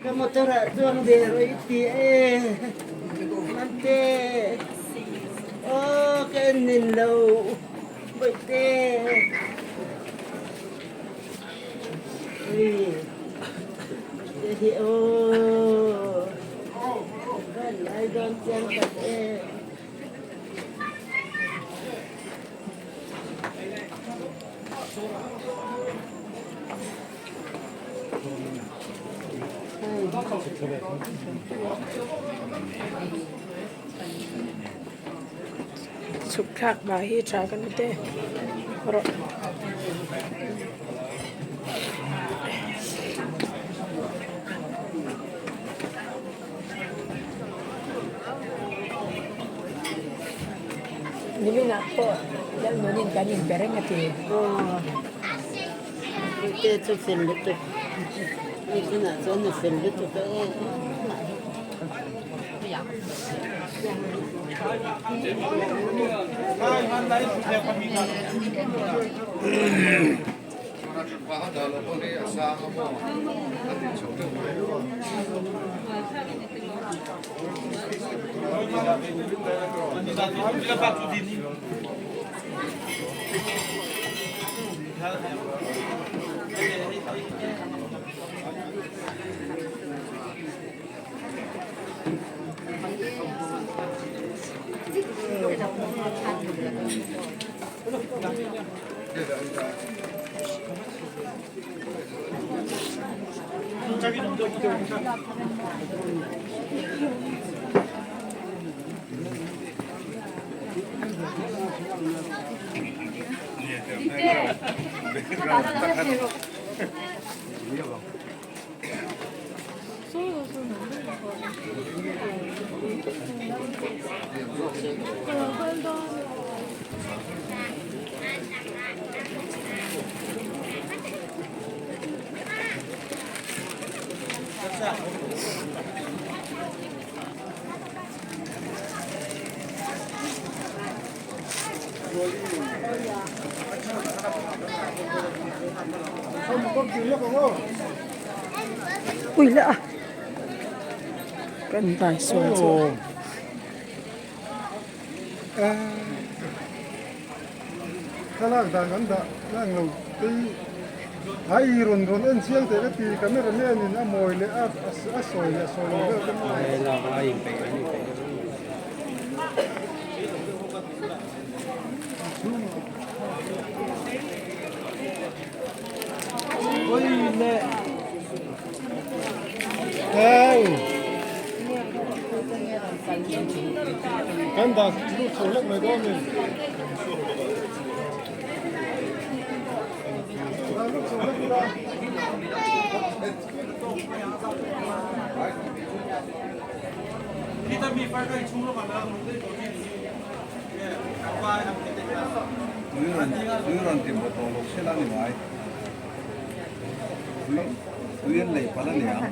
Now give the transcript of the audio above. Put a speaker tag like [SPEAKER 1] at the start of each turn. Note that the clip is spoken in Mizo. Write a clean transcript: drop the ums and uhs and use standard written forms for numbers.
[SPEAKER 1] Ka motor ah chuang ve rawh i ti e Mante aw ka en nin lo Bawihte Ui Bawihte hi aw Van lai dawn chiang tak e.
[SPEAKER 2] Chhuk thlak hma hi tha ka ni te rawh. Niminah pawh Lalnunin kan inbe reng a ti.
[SPEAKER 1] Te chu fel lutuk mi tunah chuan a fel lutuk a e.
[SPEAKER 2] Ui la kan vai sual chu.
[SPEAKER 3] Thlalak dan kan dah lang lo tei ai rawn rawn en chiang teh ka ti camera man in a mawi leh a a sawi leh sawi lo vel te Kan dah lut chho hlek mai dawn ni. Dah lut chho hlek ila.
[SPEAKER 4] Tui rawn ti maw tawh lo se la ni mai. Tui tui an lei palh a ni ang.